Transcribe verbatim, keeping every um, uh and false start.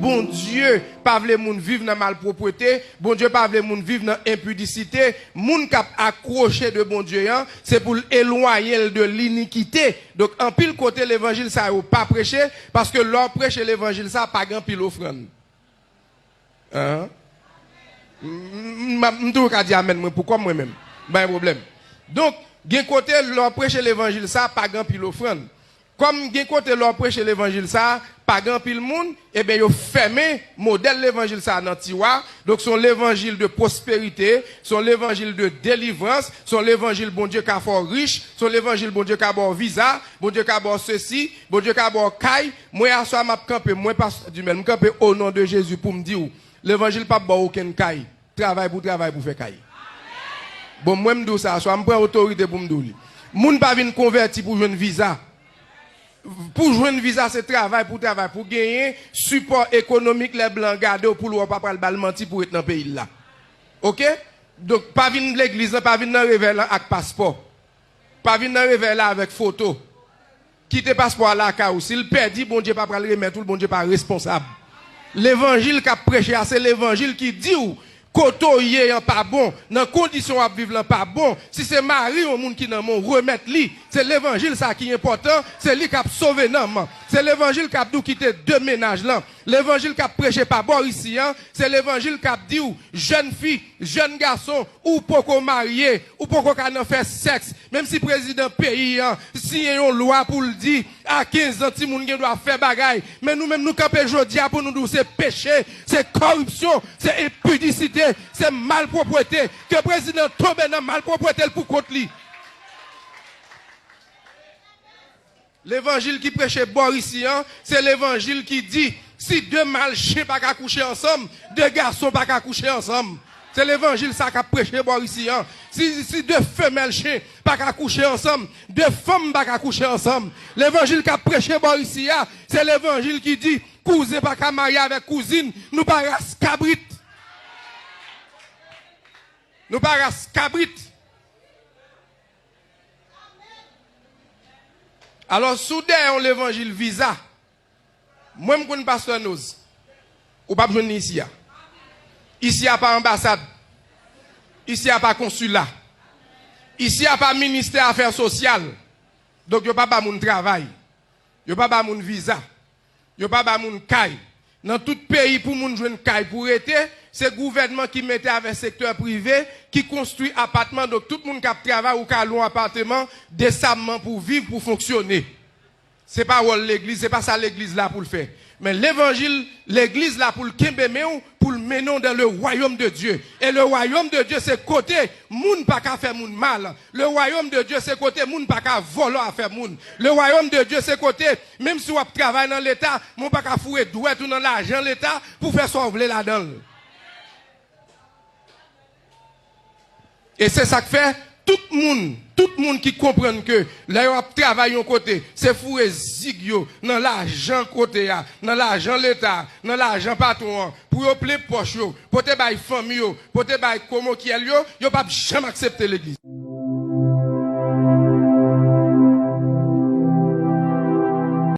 Bondye pa vle moun viv nan malpwopwete, Bondye pa vle moun viv nan enpidisite. Moun k ap akwoche de Bondye an, se pou l elwayen l de linikite. Donk, anpil kote levanjil sa yo pa preche, paske lè w preche levanjil sa, pa gen anpil ofrann. An? M, m, m, m toujou ka di amèn mwen pou kò m mwen menm. M pa gen pwoblèm. Donk, gen kote lè w preche levanjil sa, pa gen anpil ofrann. Kòm gen kote lè w preche levanjil sa, pa gen anpil moun, ebyen yo fèmen modèl levanjil sa nan tiwa. Donk, se yon levanjil de pwosperite, se yon levanjil de delivrans, se yon levanjil Bondye ka fè w rich, se yon levanjil Bondye ka ba w viza, Bondye ka ba w sesi, Bondye ka ba w kay. Mwen, aswè a, m ap kanpe, mwen, Pastè Dumèl, m kanpe o non de Jezi pou m di w, levanjil p ap ba w okenn kay. Travay pou travay pou fè kay. Bon, mwen, m di w sa aswè a, m pran otorite pou m di w li. Moun pa vin konvèti pou jwenn viza. Pou jwenn viza, se travay pou travay, pou genyen sipò ekonomik lè blan gade w pou l wè w pa pral ba l manti pou ret nan peyi l la. Oke? Donk, pa vin legliz lan, pa vin nan revèy lan ak paspò. Pa vin nan revèy la avèk foto. Kite paspò a lakay ou. Si l pèdi, Bondye pa pral remèt ou l, Bondye pa responsab. Levanjil k ap preche a, se levanjil ki di w kote w ye an pa bon, nan kondisyon w ap viv lan pa bon. Si se mari yon moun ki nan men w, remèt li. Se levanjil sa ki enpòtan, se li k ap sove nanm. Se levanjil k ap di w kite de mennaj lan. Levanjil k ap preche pa bò isi an, se levanjil k ap di w, jèn fi, jèn gason, ou poko marye, ou poko ka nan fè sèks, menm si prezidan peyi an siyen yon lwa pou l di, a kenz an, timoun gen dwa fè bagay, men nou menm nou kanpe jodi a pou nou di w se peche, se kòripsyon, se enpidisite, se malpwopwete, ke prezidan tonbe nan malpwopwete l pou kont li. Levanjil ki preche bò isi an, se levanjil ki di, si de mal chen pa ka kouche ansanm, de gason pa ka kouche ansanm. Se levanjil sa k ap preche bò isi an. Si, si de femèl chen pa ka kouche ansanm, de fanm pa ka kouche ansanm. Levanjil k ap preche bò isi a, se levanjil ki di, kouzen pa ka marye avèk kouzin, nou pa ras kabrit. Nou pa ras kabrit. Alò, si w dèyè yon levanjil viza, mwen m konn pastè Noz, ou p ap jwenn li isi a. Isi a pa anbasad. Isi a pa konsila. Isi a pa ministè afè sosyal. Donk, yo pa ba moun travay. Yo pa ba moun viza. Yo pa ba moun kay. Nan tout peyi, pou moun jwenn kay pou rete, se gouvènman ki mete avèk sektè prive, ki konstwi apatman. Donk, tout moun k ap travay, ou ka lwe yon apatman desamman pou viv, pou fonksyone. Se pa wòl legliz, se pa sa legliz la pou l fè. Men levanjil, legliz la pou l kenbe men w, pou l mennen w dans le royaume de Dieu. Et le royaume de Dieu, se kote moun pa ka fè moun mal. Le royaume de Dieu, se kote moun pa ka vòlò afè moun. Le royaume de Dieu, se kote, menm si w ap travay nan Leta, men w pa ka foure dwèt ou nan lajan Leta pou fè sa w vle ladan l. E se sa k fè, tout moun, tout moun ki konprann ke lè yo ap travay yon kote, se foure zig yo nan lajan kote a, nan lajan Leta, nan lajan patwon an, pou yo plen pòch yo, pote bay fanmi yo, pote bay komokyèl yo, yo p ap janm aksepte legliz.